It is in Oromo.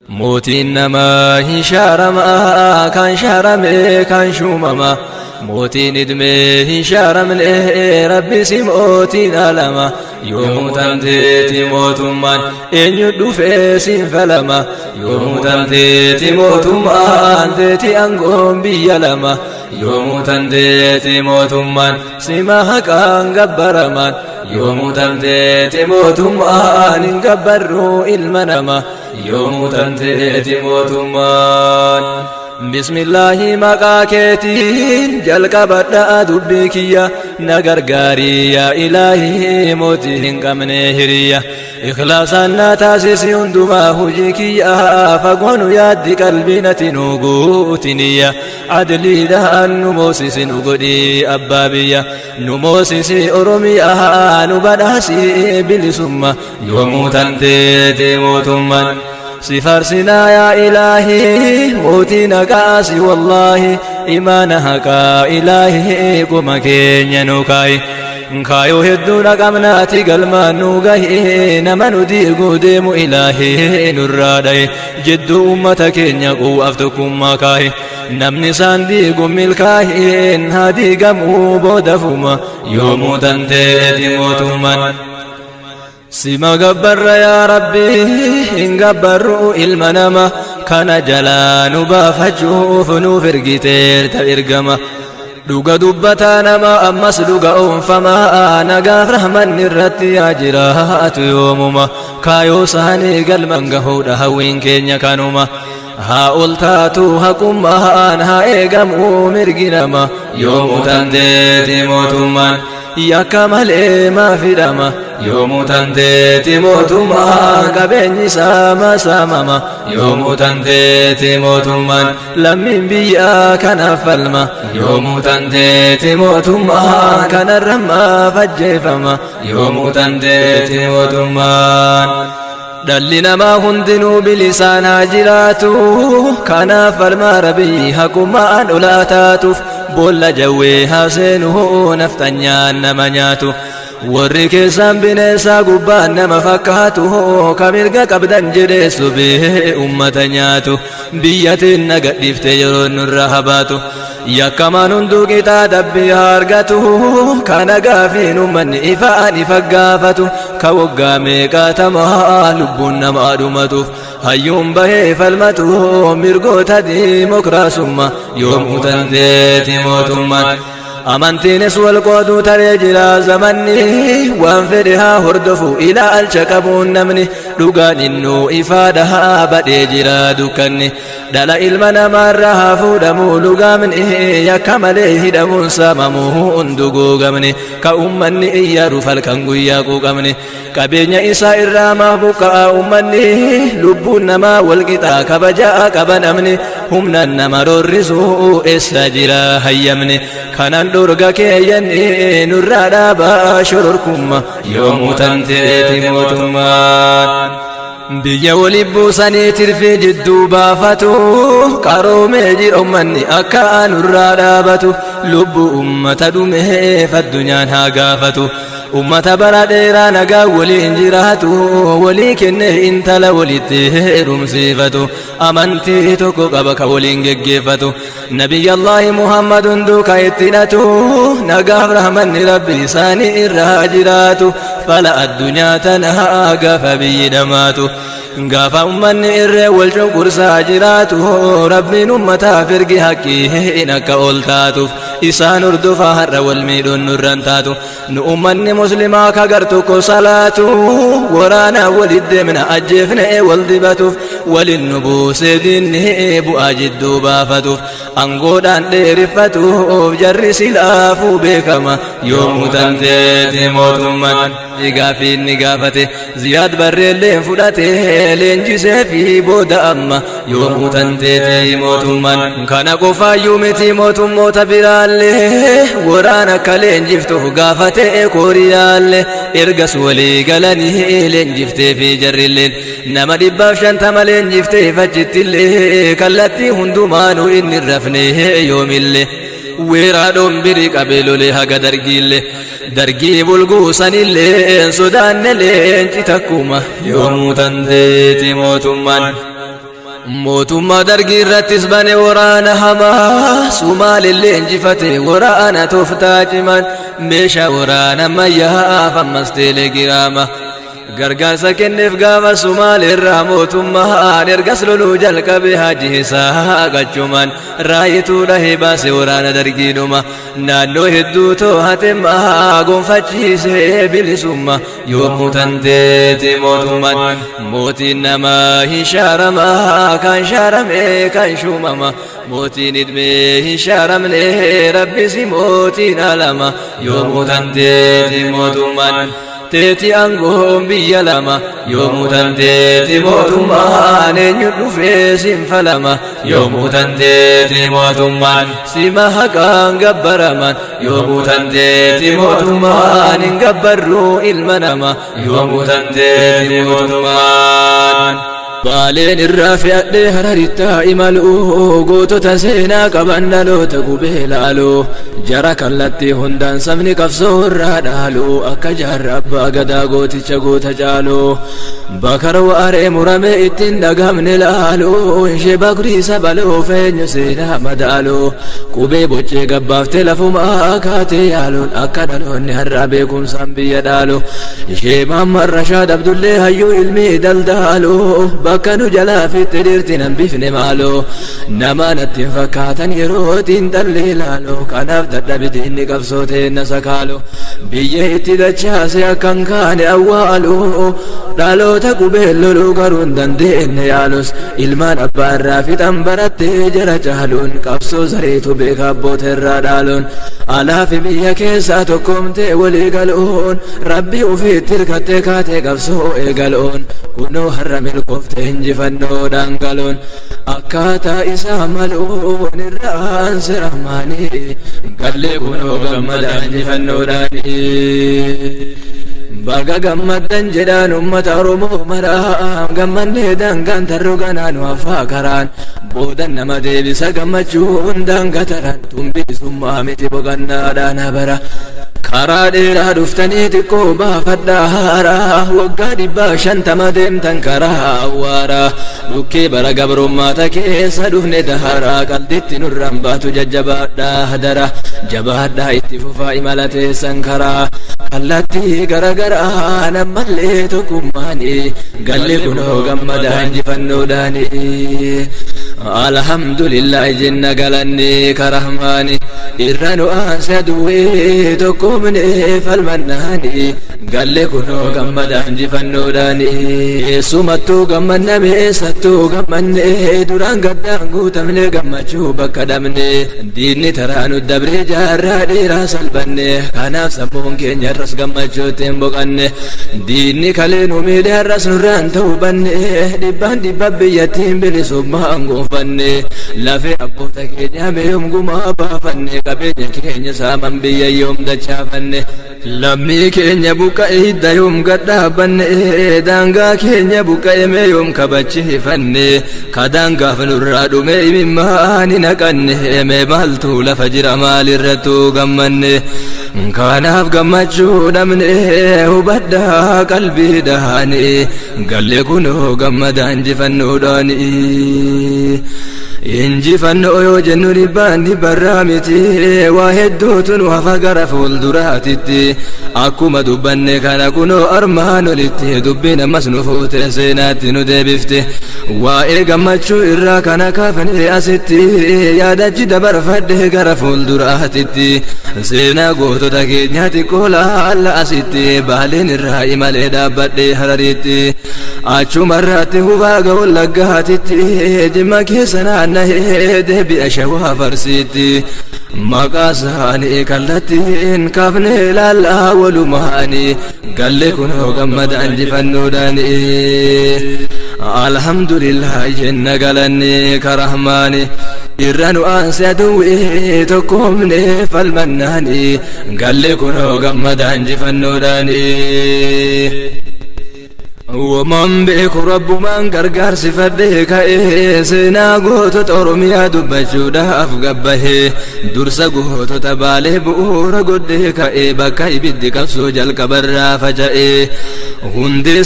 Mootiin namaa hin shaaramaa kan shaaramee kan shuumamaa mootiin idmee hin shaaramne rabbi si mootiin alama yoomuu tamteeti mootummaan eenyu dhufee siin falama yoomuu tamteeti mootummaan teeti aangoon biyya lama yoomuu tamteeti mootummaan sima haqaan gabbaramaan yoomuu tamteeti mootummaan hin gabbarruu ilma nama yoomuu tamteeti mootummaan. Bismillaahi maqaa keetiin jalqabadhaa dubbii kiyya na gargaarii yaa ilaahii mootii hin qabne hiriyya ikhlaasaan na taasisi hundumaa hojii kiyya fagoonu yaaddi qalbii nati nu guutiniyya adliidhaan nu moosisi nu godhii abbaa biyya nu moosisi oromiyaa nu badhaasi bilisumma yoomuu tanteeti mootummaan. Si faarsinaa yaa ilaahii mootii naqaasi wallaahi imaana haqaa ilaahii qoma keenya nu kaayi kaayoo hedduu dhaqabnaati galmaan nu gahi nama nu diiguu deemu ilaahii nurraa dhaye jidduu ummata keenya quwwaaf tokkummaa kaayi namni isaan diigu milkaahin haa diigamuu boodafuma yoomuu tanteeti mootummaan. Sima gabbarra yaa Rabbi hin gabbarru ilma nama kana jalaa nu baafachuuf nuuf ergiteerta ergama. Dhuga dubbataa nama ammas dhuga oonfamaa nagaaf rahmanni irratti yaa jiraatu yoomuma kaayoo isaanii galman gahuudha hawwiin keenya kanuma. Haa ol taatu haqummaan haa eegamuu mirgi nama yoomuu tanteeti mootummaan yakka malee maa fidhama yoomuu tanteeti mootummaan qabeenyi saama saamama yoomuu tanteeti mootummaan lammiin biyyaa kanaaf falma yoomuu tanteeti mootummaan kanarra maaf ajjeefama yoomuu tanteeti mootummaan. Dhalli namaa hundinuu bilisaan haa jiraatu kanaaf falmaa rabbii haqummaan olaa taatuuf boolla jawwee haa seenuu naftanyaan nama nyaatu. Warri keessaan bineensaa gubbaan nama fakkaatu ka mirga qabdan jedhee sobee ummata nyaatu biyyatiin naga dhiifte yeroo nurra habaatu. Yakkamaan hunduu qixaa dabbii haa argatu kana gaafiin uummanni ifaan ifa gaafatu ka waggaa meeqaatamaa lubbuun namaa dhumatuuf hayyuun bahee falmatu mirgoota diimokiraasummaa yoomuu tanteeti mootummaan. Amantiinis wal qooduu taree jira zamanni waan fedhe haa hordofu ilaalcha qabuun namni dhugaan innuu ifaadha haa badhee jira dukkanni dhala ilma namaarra haa fuudhamuu lugaamni yakka malee hidhamuun saamamuu hunduguugamni ka ummanni iyyaaru falkan guyyaa quuqamni qabeenya isaa irraa maaf buqqa'a ummanni lubbuun namaa walqixaa kabajaa qaba namni humnaan nama roorrisuu eessa jira hayyamni kanan dhorga keeyyanni nurraa dhaabaa shororkumma yoomuu tanteeti mootummaan. Biyya wali buusanii tirfii jidduu baafatu qaroomee jira ummanni akka nurraa dhaabatu lubbuu ummata dhumeef addunyaan haa gaafatu. Ummata bara dheeraa nagaa waliin jiraatu walii kennee intala walitti heerumsiifatu amantii tokko qaba ka waliin geggeeffatu Nabiyyallaahi Muhammad hunduu ka itti hidhatu nagaaf rahmanni rabbi isaanii irraa jiraatu fala addunyaa tanaa gaafa biyyi dhamaatu gaafa ummanni irree wal cunqursaa jiraatu rabbiin ummataaf ergi haqqiin akka ol taatuuf isaan hordofaa har'a wal miidhuun nurran taatu nu ummanni muslimaa ka gar tokko salaatu waraana walit deemna ajjeefne wal dibatuuf walin nu buusee diinni bu'aa jidduu baafatuuf angoodhaan dheeriffatuuf jarri silaafuu beekama yoomuu tanteeti mootummaan gaafii inni gaafate Ziyaad Barreelleen fudhate leenjisee fi booda amma yoomuu tanteeti mootummaan kana qofaayyuu miti mootummoota biraallee waraana akka leenjiftuuf gaafate kooriyaallee ergas walii galanii leenjiftee fi jarrilleen nama 150 leenjiftee achittillee kallattii hundumaanuu inni rafne yoomillee weeraa dhoombirii qabee lolee haga dargiillee dargii bulguusanillee sodaanne leenci takkuma yoomuu tanteeti mootummaan. Mootummaa Dargii irrattis bane waraana hamaa, Sumaalillee injifate waraana tooftaa cimaan, meeshaa waraana ammayyaaf ammas teelegiraama. Gargaarsa kenneef gaafa Sumaaleerraa mootummaan, ergas loluu jalqabe Haaji isaa qachumaan, raayituu dhahee baase waraana Dargiidhuma. Naannoo hedduu to'atemmaa gonfachiisee bilisumma. Yoomuu tanteeti mootummaan, mootiin namaa hin shaarama, kan shaarame kan shuumama. Mootiin idmee hin shaaramne, rabbisi mootiin alama. Yoomuu tanteeti mootummaan, teeti aangoon biyya lama. Yoomuu tanteeti mootummaan, eenyu dhufee sin falama? Yoomuu tanteeti mootummaan, sima haqaan gabbaraman. Yoomuu tanteeti mootummaan, hin gabbarruu ilma nama. Yoomuu tanteeti mootummaan. Baaleen irraa fe'adhee Hararittaa imalu, gootota seenaa qaban dhaloota gubee laalu, jara kallattii hundaan sabni qabsoo irraa dhaalu, akka Jaarra Abbaa Gadaa gooticha goota caalu, Bakar Waaree murame ittiin dhagamne laalu, ishee Bakrii sabaloo feenyu seenaa madaalu, qubee boccee gabbaaftee lafumaa kaatee yaaluun akka dhaloonni har'aa beekumsaan biyya dhaalu, ishee Mahammad Rashaad Abdullee hayyuu ilmii daldaalu, bakka nu jalaa fitte dhiirti nan bifne maaloo, nama natti hin fakkaatan yerootiin dhalli ilaalu. Kanaaf dadhabite inni qabsoo teenna sakaalu, biyya itti dachaase akkan kaane awwaalu, dhaloota qubee loluu garuu hin dandeenye yaalus, ilmaan abbaa irraa fixan barattee jara caaluun, qabsoo zariitu beeka abboota irraa dhaaluun, alaa fi biyya keessaa tokkoomtee walii galuun, Rabbii ofiitti hirkattee kaatee qabsoo eegaluun, kunoo har'a milkoofte injifannoodhaan galuun, akkaataa isaa maluun irraan siramaanii gallee kunoo gammada injifannoodhaanii. Baga gammaddan jedhaan ummata Oromoo maraa, gammannee daangaan tarroo ganaa nu hafaa karaan, boodan nama deebisa gammachuun daanga taran, tun bilisummaa miti boqannaadhaan habara. Karaa dheeraa dhuftanii xiqqoo baafadhaa haaraa, waggaa 150 deemtan karaa awwaaraa, dhukkee bara gabrummaata keessa dhufne daharaa, qalditti nurraan baatu jajjabaadhaa hadara, jabaadhaa itti fufaa imala teessan karaa kallattii garagaraa, ammallee tokkummaanii galle kunoo gammada injifannoodhaanii. Alhamdulillah jenna, galanni karahmaani irra nu aanse aduwwee tokkoomne falmannaani, galle kunoo gammada injifannoodhaani. Eessumattuu gammanname, eessattuu gammanne, duraan gaddaan guutamne gammachuu bakka dhabne, diinni taraa nu dabree jaarraa dheeraa salphanne, kanaaf sammuun keenya irras gammachuutti hin boqanne. Diinni kalee nu miidhe har'as nurraan ta'uu banne, dhibbaan dhibba biyyattiin bilisummaa gonfanne, lafee abboota keenyaa meeyoom gumaa baafanne, qabeenya keenya saaman biyya yoom dachaafanne, lammii keenya buqqa'e hidda yoom gadhaabanne, daangaa keenya buqqa'e meeyoom kabachiifanne, kadaangaaf nurraa dhume imimmaani naqanne, mee maaltu lafa jira, maalirrattuu gammanne? Kanaaf gammachuu dhabne, hubadhaa qalbiidhaani, galle kunoo gammada injifannoodhaani. Injifannoo yoo jennu dhibbaan dhibbarraa miti, waa hedduutu nu hafa gara fuulduraatitti. Akkuma dubbanne kana kunoo armaan olitti dubbiin ammas nu fuute seenaatti nu deebifte. Waa'ee gammachuu irraa kana kaafne asitti, yaadachi dabarfadhe gara fuulduraatitti. Seenaa gootota keenyaa xiqqoo laalla asitti, Baaleen irraa imalee dhaabbadhe Harariitti, achumarraatti hubaa ga Wallaggaatitti, Jimma keessa naanna'ee deebi'a Shawaa Farsiitti. Maqaa isaanii kallattiin kaafne laallaa walumaanii, galle kunoo gammada injifannoodhaani. Alhamdulillah jenna, galanni karahmaani irra nu aanse aduwwii tokkoomne falmannaani, galle kunoo gammada injifannoodhaani. Waman beeku Rabbumaan gargaarsifadhee ka'ee seenaa gootota Oromiyaa dubbachuudhaaf gabbahee, dursa gootota Baalee bu'uura godhee ka'ee, bakka ibiddi qabsoo jalqabarraa faca'ee hundee.